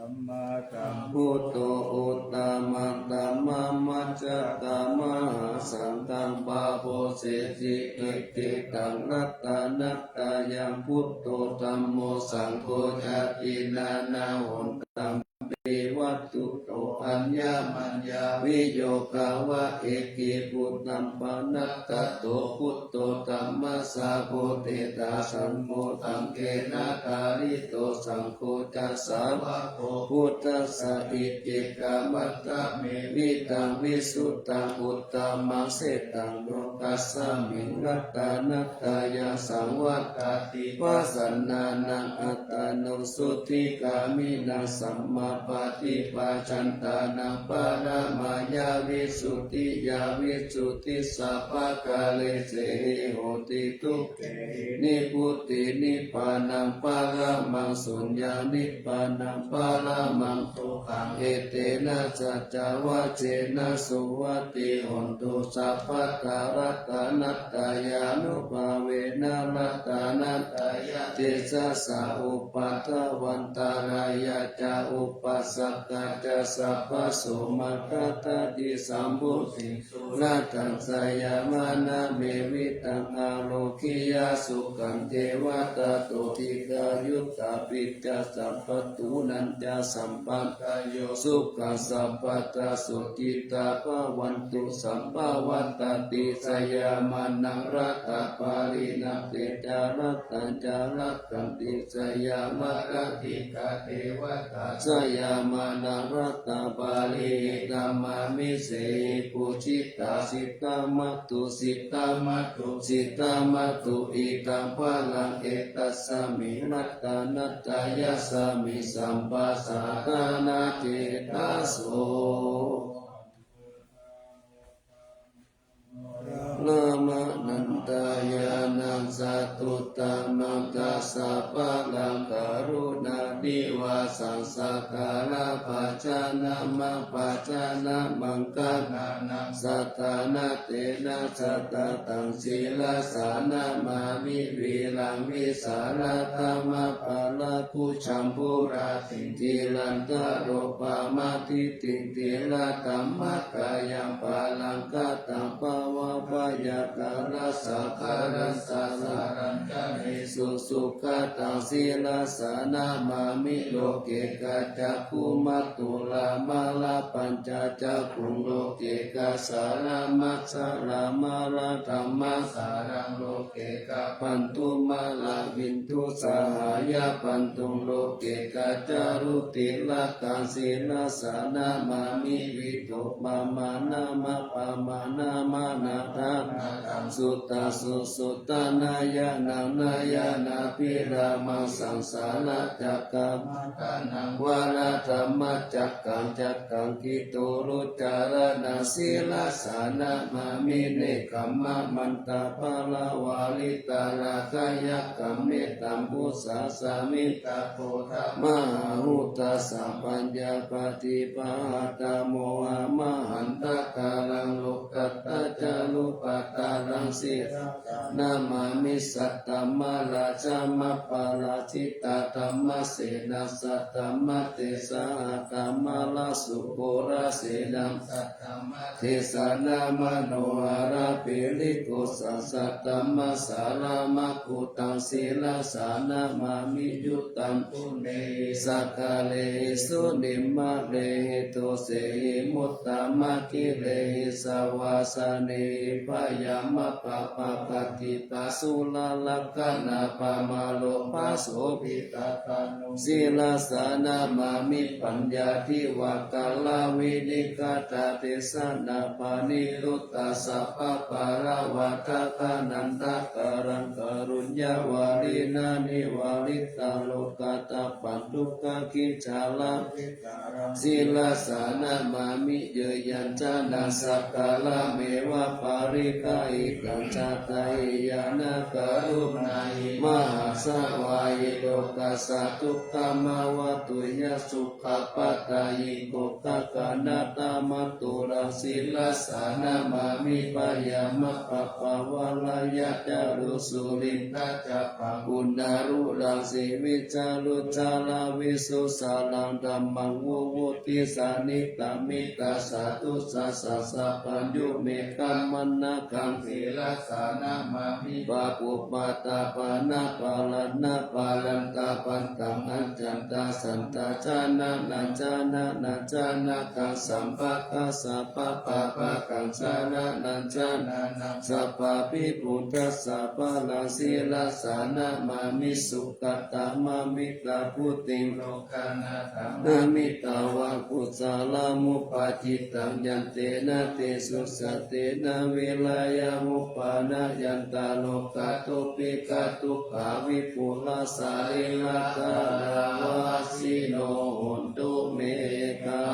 Sammāsambuddho uttamadhammamajjhakamahāsaṅghaṃ pāpojjhitakkhetaṃ ratanattayaṃ buddho dhammo saṅgho jāti nānāhontam pi vatthuto aññamaññaviyogā va ekībhūtaṃ panāgato buddho dhammassa pothiyā saṅgho saṅghena pālito saṅgho ca sāvako buddhassa icchikamatamenedaṃ visuddhaṃ uttamaṃ sthitaṃ lokasmiṃ ratanattayaṃ saṃvattati pasannānaṃ attano sotthi gāmino sammā paṭipaccantānaṃ paramāya visuddhiyā visuddhi sabbakāresehi hoti. Dukkhāhi nibbuti nibbānaṃ paramaṃ suññaṃ nibbānaṃ paramaṃ sukhaṃ. Etena saccavajjena suvatthi hontu sabbadā. Ratanattayānubhāvena ratanattayatejasā upaddavaṃ antarāyā ca upaddavā ca sabbaso maṅgalatthaṃ sambodhiṃ sunakkhattaṃ jayamaṅgalaṃ evaṃ me vitaṃ ārogyā sukhaṃ dīghāyuko ca sabbatthu nañca sampadayo sukhaṃ sabbadā sukhitā bhavantu sabbā. Vātapittādisaññā maraṇā rattāpariṇāme ca rattañca rakkhanti jayamaṅgalaṃ jayamaṅgalaṃ rattāpariṇāme namassāmi. Pūjitā sītā mātā sītā mātā sītā mātā idaṃ balaṃ etadasmiṃ ratanattayasmiṃ sabbasaṅghānaṃ cendeso. Nāmanantañāṇaṃ satuttamaṃ dasabalaṃ karuṇānivasaṃ sakkārabhājanamabhājanamaṅgalānaṃ saddhammattena sattataṃ sirasā namāmi. Viraṃ vītarāgaṃ aparakūjaṃ purātiṃ chirantarūpamatiṭṭhiṃ dhīradhammahikāyaṃ paranāgataṃ bhavabhayākaraṃ sankaraṃ sasarantaṃ nesu sugataṃ sirasā namāmi. Loke kācakkhumātulamārapaññācakkhuṃ loke kāsāramassāramāradhammāsāraṃ loke kābandhumaravindusahāyabandhuṃ loke kācārūtilakaṃ sirasā namāmi. Visuddhimānamapamāṇamanāthaṃ suddhaṃ susuddhānāyanaṃ nāyānābhirāmaṃ saṃsāracakkaṃ vāradhammacakkaṃ cakkaṃ kitturucāraṇaṃ sirasā namāmi. Nekkhammamantapaṇṇāvarattarakkhayakkhaṃ mettambusasāmittapodamahāhūtasamphaññāpadīpahatthaṃ mohamahantakāraṃ lokuttacārubhaddaraṃ sirasā namāmi. Saddhammarājamapārajitadhammasenā saddhammatthisaha dhammarājasuvorasenaṃ saddhammatthisaha manoharagiripussakaṃ saddhammasāraṃ megghutaṃ sirasā namāmi. Uttamaguṇehi sakkārehi sunimmānehi dosehi muttamakehehi savāsanehi byāmappamāpatti pāsurakkhaṇappaṃ māropāsavidāsānuṃ sirasā namāmi. Paññādi vā kāravinikkhāta desanā paṇītotā sabbapāḷavā dakkhiṇā ṭhākāraṃ kāruññavāriṇā nivarita lokaṭṭhapaṇḍukakicchāra sirasā namāmi. Yayañcana sakkārameva pariggāhikaṃ jātahīnā karuṇāhīnā mahāsavāhī lokassa dukkhamāva tuyha sukhappadaṃ iccukakanatthamaturaṃ sirasā namāmi. Byāmappamāpatti vātapittādisaññānāsapattidūraṃ sīvitsarucirāsūsaraṃ dhammaṃ vivutthisaṇṭhitaṃ hitāya satthu sassa sabbā yo me kamanaṃ rakkhaṃ sirasā namāmi. Pubbaṃ paṇḍapāṇapālaṃ aparantapātaṃ acantā santacchānanejjhānanejjhānakaṃ sabbattha sabbapāpakaṃ saraṇaṃ janānaṃ sabbābhiyugghassa balaṃ sirasā namāmi. Sukhāta mamaṃ mitabuddhiṃ lokānaṃ nāmitvā kusalamupāditaṃ yantena tejasā tena vidyāya upanayantarogā dubbighā dukkhavipūlā sarīrathārāvasino hontu me gā.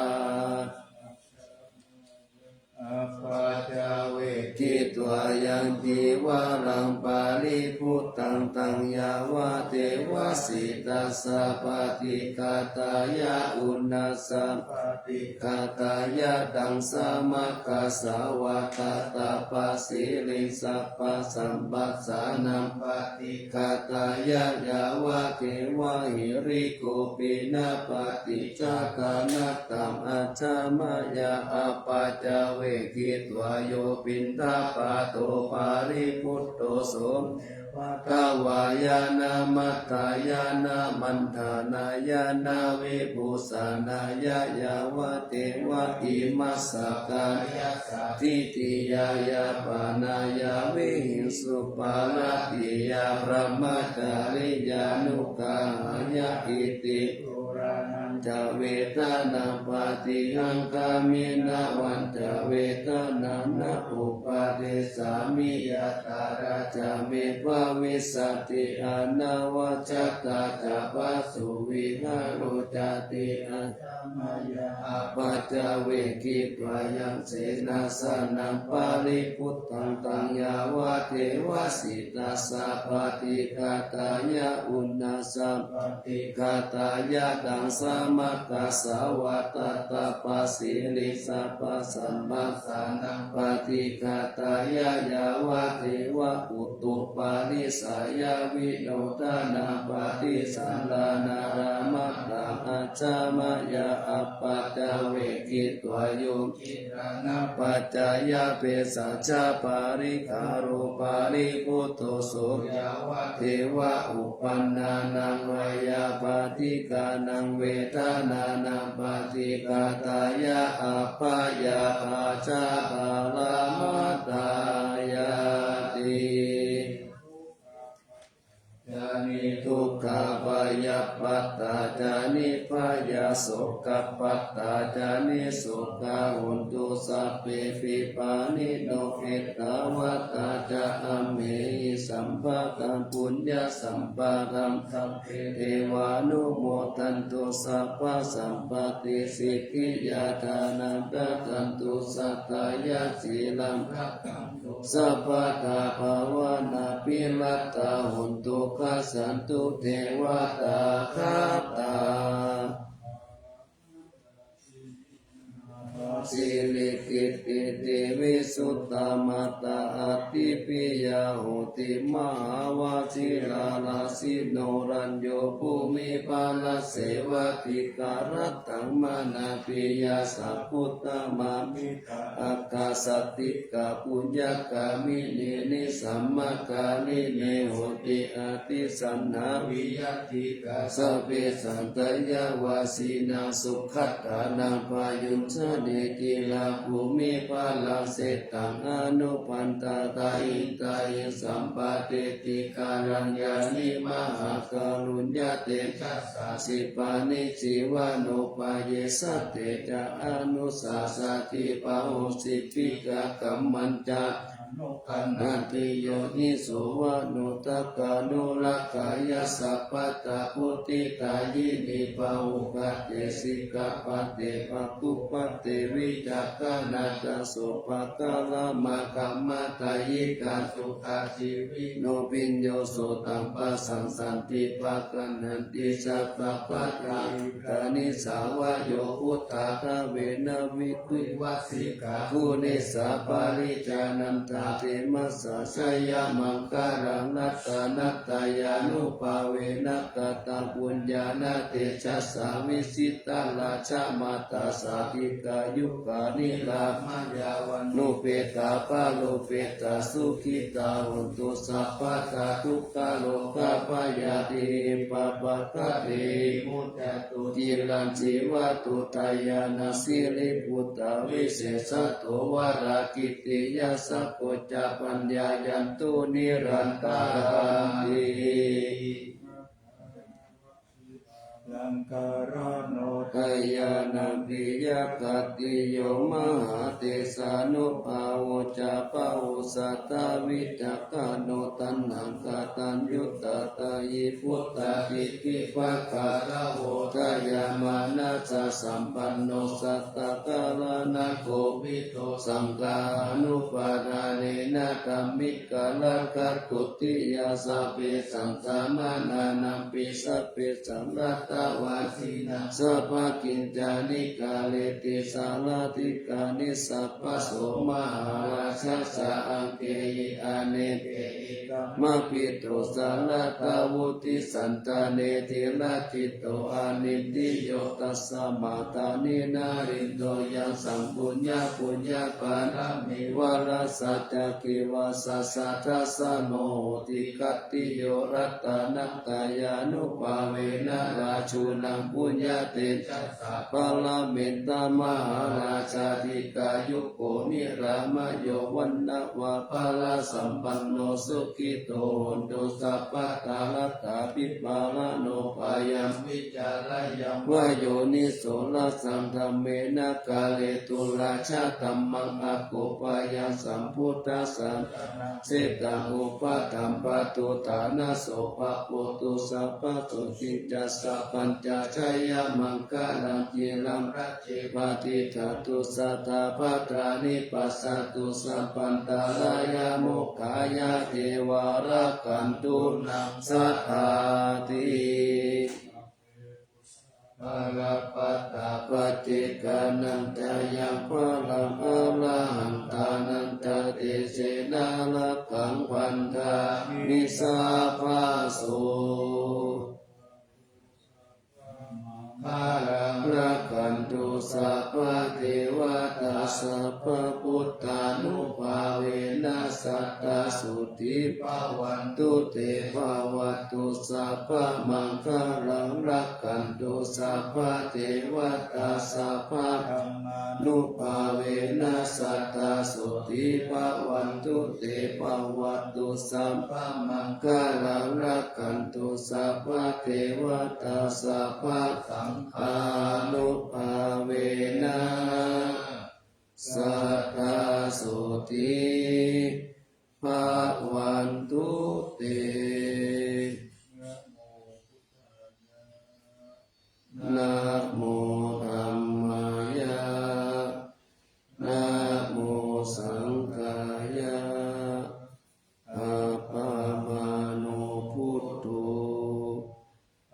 Apaccavekkhitvā yaṃ cīvaraṃ paribhuttaṃ, taṃ yāvadeva sītassa paṭighātāya, uṇhassa paṭighātāya, taṃ samaggassa vātaṭṭhapasiriṃsappasamphassānaṃ paṭighātāya, yāvadeva hirikopinapaṭicchādanatthaṃ ajjhamāya. Apaccavekkhitvā yo piṇḍapāto paribhutto, so neva davāya na madāya na maṇḍanāya na vibhūsanāya, yāvadeva imassa kāyassa ṭhitiyā yāpanāya vihiṃsuparatiyā brahmacariyānuggahāya. Iti purāṇañca vedanapaṭihaṅkhāmi, navañca vedanaṃ na uppādessāmi, yātrā ca me bhavissati anavajjatā ca phāsuvihāro cāti. Ajjhamāya. Apaccavekkhitvā yaṃ senāsanaṃ paribhuttaṃ, taṃ yāvadeva sītassa paṭighātāya, uṇhassa paṭighātāya, taṃ samaggassa vātaṭṭhapasiriṃsappasamphassānaṃ paṭighātāya, yāvadeva utuparissayavinodanapaṭisallānārāmatthaṃ ajjhamāya. Apaccavekkhitvā yo gilānapaccayabhesajjaparikkhāro paribhutto, so yāvadeva uppannānaṃ veyyābādhikānaṃ vedanānaṃ paṭighātāya, abyāpajjhaparamatāyāti. Ca niddukkhā bhayappattā ca nibbhayā, sokappattā ca nissokā, hontu sabbepi pāṇino. Ettāvatā ca amhehi sambhataṃ puññasampadaṃ, sabbe devānumodantu sabbasampattisiddhiyā. Dānaṃ dadantu saddhāya, sīlaṃ rakkhantu sabbadā, bhāvanābhiratā hontu, gacchantu devatāgatā. Sirikittiti visuddhā, mātā ādi piyā hoti, mahāvajiralasinno, rañño bhūmiphalaccheva, dīgharattaṃ mānapiyā, sabbuttama āgā santikā puññagāminī, nisammakāyinī honti, attāsaṅkhā viya tīghā. Sabbe sattā yāvajīvā, sugatānaṃ payujjhati, khīlabhūmiphalaseṭṭhaṃ, anupaṇḍāta hitāya, sampādi dīgharaññāni, mahākāruññatejasā, khippāni jīvanopaye, satte ca anussasati, pahosīti ca kammañca, anukampati yoniso, manokammānurakkhetti, sabbattha vuḍḍhidāyini, pahuggaṃ te sikkhāpade, pāpūpaṃ te vicakkhaṇā, āsuvappakammaṃ, mahāpapāni, khāya sukhajīvino, bhiyyo sotthānaṃ passaṃ, santi pakaññanti, sabbapaṭihaṅkhāni, sāvayo buddhādhāvena, viruḷhichandā gū nissā, parijānantaṃ khemassa jayamaṅgalaṃ. Ratanattayānubhāvena, kataṃ puññaṃ no tejasā, vijitā rājamātā, sādhikā yugāni, rājaraññā ca rājavaṇṇā, pāṇupubbe ttā sukhitā hontu sabbadā. Dukkharogabhayā vippatikā vippappattiṃ, sabbe vipulā muccantu, ciraṃ jīvatu, dāyaṃ siribhūtaṃ visesato, varāhagiriṃ sāyikā, koṇḍaññā ca paññāyantu, nirantaraṃ nānāviddhāni Saṅgarāno dayānapiyakātiyo mahātejānubhāvo ca bahusatthā vicakkhaṇo taṇhaṅkataññutā tahi vuṭṭhādiṭṭhibhākarā hotayāmanassasampanno satthakaraṇakovido saṅghānupādānena dhammika rakkhatu tiyā. Sabbesaṃ samaṇānampi sabbesaṃ laddhavādīnaṃ sabbakicchāni kareti sārathikāni sabbaso mahārājassa aṅgehi anekehi kamabhito saratthavutti santane dhīradhito anindriyo tasmā dāni narindo yaṃ saṃ puññapuññapāramī varassa ca kevassa dassano hoti khattiyo ratanattayānubhāvena rājūnaṃ puññatejasā paramita mahārājā dīghāyuko nirāmayo vaṇṇavanto balāsampanno sukhito hotu sabbadā. Atthābhipālano bhayaṃ vītarāyaṃ vā yoniso rājadhammena kāretu rājadhammaṃ akūpayaṃ sambuddhassa sanaṃ sitaṃ upaṭṭhappatu ṭhānaso bhagavato sabbasotthi ca sabbañca jayamaṅgalaṃ. Khīlaṃ rāge patiṭṭhatu sadā bhaddāni passatu sabbantarāyā mokkhaṃ yā devā rakkhantu naṃ sadāti. Balappattā paccekānañca yaṃ balaṃ arahantānañca tejena rakkhaṃ bandhāmi sabbaso. Maṅgalaṃ rakkhantu sabbadevatā sabbabuddhānubhāvena sadā sotthī bhavantu te. Bhavatu sabbamaṅgalaṃ rakkhantu sabbadevatā sabbadhammānubhāvena sadā sotthī bhavantu te. Bhavatu sabbamaṅgalaṃ rakkhantu sabbadevatā sabbasaṅghānubhāvena sadā sotthī bhavantu te. Namo dhammāya. Namo saṅghāya. Appamāṇo buddho.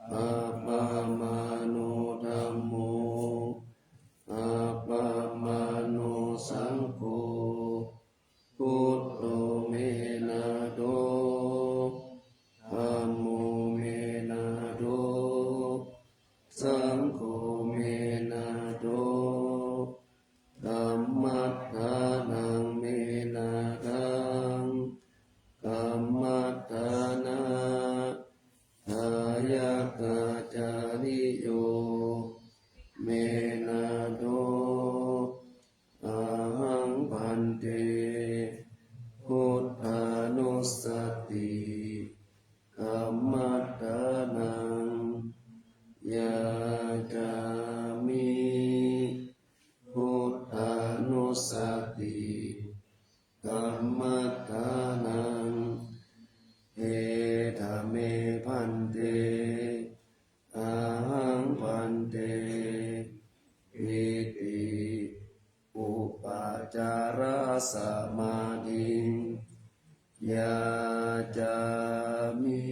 Appamāṇo dhammo. Appamāṇo saṅgho. Buddho me nātho. Dhammo me nātho. Saṅgho me nātho. Kammaṭṭhānaṃ me nāthaṃ. Kammaṭṭhānadāyakā cariyo me nātho. Ahaṃ bhante buddhānussati kammaṭṭhānaṃ yācāmi. Buddhānussati kammaṭṭhānaṃ. Etha me bhante. Ahaṃ bhante iti upācārasamādhiṃ yācāmi.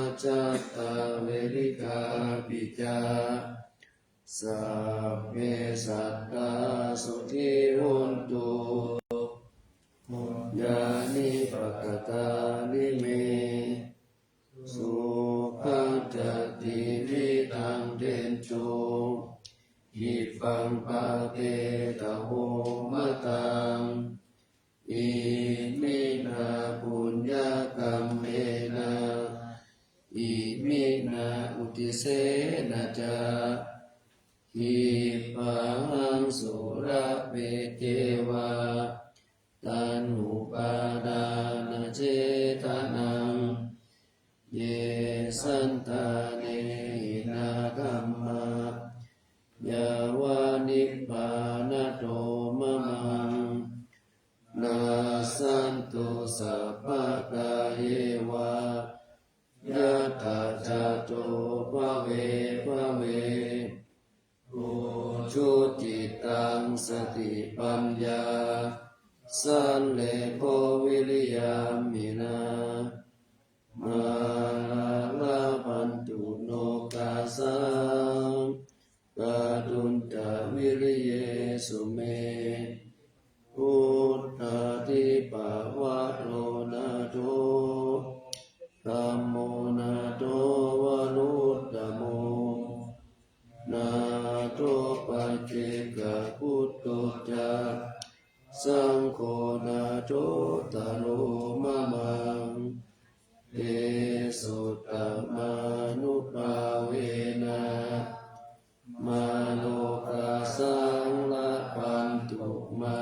Ajjhattavelikāpi ca, sabbe sattā sukhī hontu, puññāni pakatāni me, sukhañca tividhaṃ dentu, khippaṃ pāpetha vomataṃ. Iminā puññakammena, iminā uddisena ca, khippāhaṃ sulabhe ceva, taṇhupādānachedanaṃ. Ye santāne hinā dhammā, yāva nibbānato mamaṃ, nassantu sabbadā yeva, yattha jāto bhave bhave. Ujucittaṃ satipaññā, sallekho viriyamhinā, mārā labhantu nokāsaṃ, kātuñca viriyesu me. Buddhādhipavaro nātho, dhammo nātho varuttamo, nātho paccekabuddho ca, saṅgho nāthottaro mamaṃ. Tesottamānubhāvena, mārokāsaṃ labhantu mā.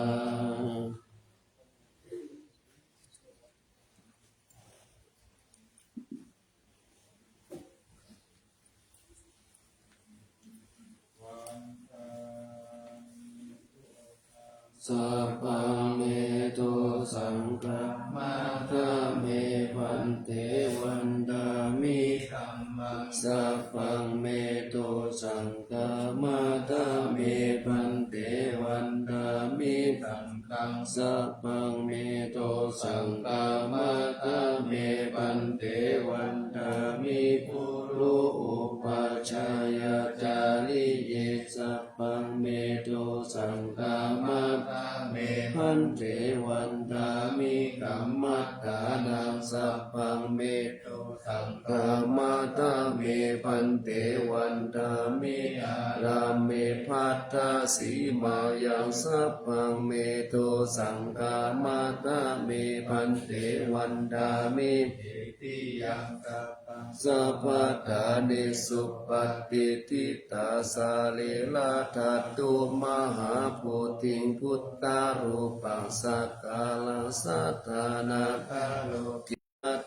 Sabbaṃ me dosaṃ khamatha me bhante, vandāmi dhammaṃ. Sabbaṃ me dosaṃ khamatha me bhante, vandāmi saṅghaṃ. Sabbaṃ me dosaṃ khamatha me bhante, vandāmi guru upajjhāyācariye. Sabbaṃ me dosaṃ khamatha me bhante, vandāmi kammaṭṭhānaṃ. Sabbaṃ me dosaṃ khamatha me bhante, vandāmi ārāme bhaddasīmāyaṃ. Sabbaṃ me dosaṃ khamatha me bhante, vandāmi cetiyaṃ. Sabbaṭṭhāne supatiṭṭhitā, sarīradhātu mahābodhiṃ, buddharūpaṃ sakalaṃ sadā, nāgaloke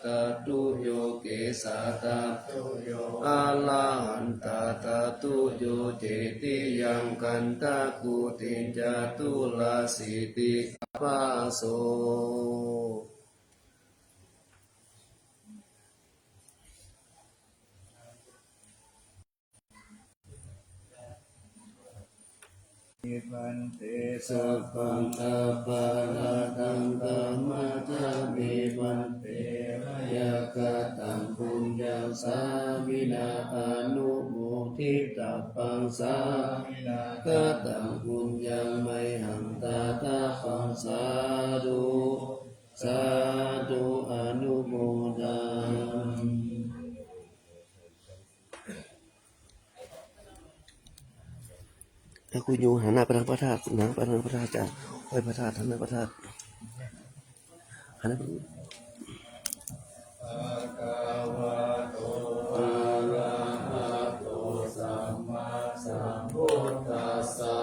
dhātu yo kesā, dhātu yo arahantā, dhātu yo cetiyaṃ, gandhakuṭiṃ caturāsītisabhāso. Bhante, sabbaṃ aparādhaṃ khamatha me bhante, mayā kataṃ puññaṃ sāminā anumoditabbaṃ, sāminā kataṃ puññaṃ mayhaṃ dātabbaṃ. Sādhu, sādhu, anumodāmi. ถ้าคุณโยมหันหน้าไปทางพระธาตุ หันหน้าไปทางพระธาตุจ้ะ ไหว้พระธาตุ หันหน้าพระธาตุ หันหน้าไป Bhagavato arahato sammāsambuddhassa.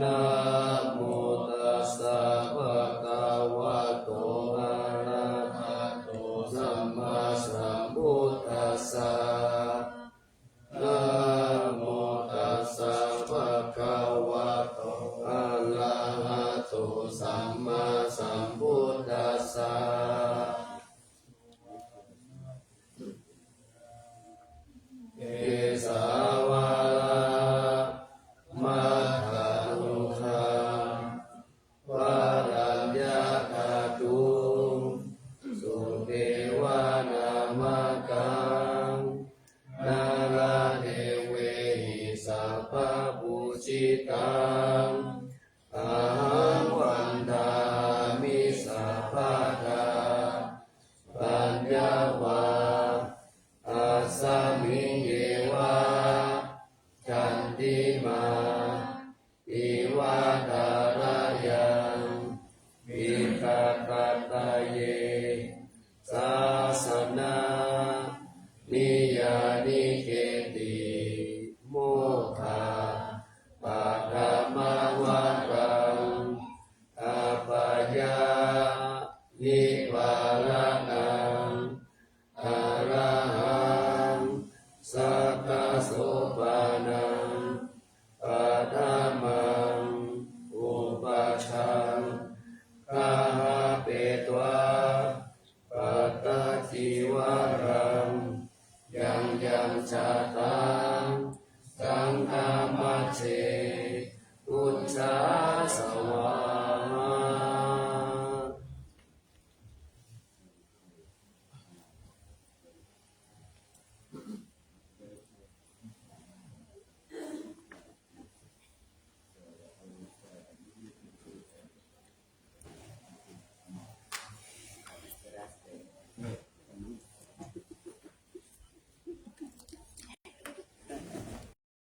Namo tassa bhagavato arahato sammāsambuddhassa. Namo tassa bhagavato arahato sammāsambuddhassa. Kesavāda mattharukkha varaññā dhātuṃ sudevanā ma taṃ nāradevehi sabbapūjitaṃ ahaṃ vandāmi sabbadā. Paññā vā tasmiṃ yeva candimā iva thārayaṃ, diṭṭhahataye sāsananiyānike ti mokkhaparamavaraṃ appayanipālanaṃ arahaṃ sakkasopanam paṭhamaṃ upajjhaṃ gahapetvā pattacīvaraṃ. Yaṃ yaṃ ca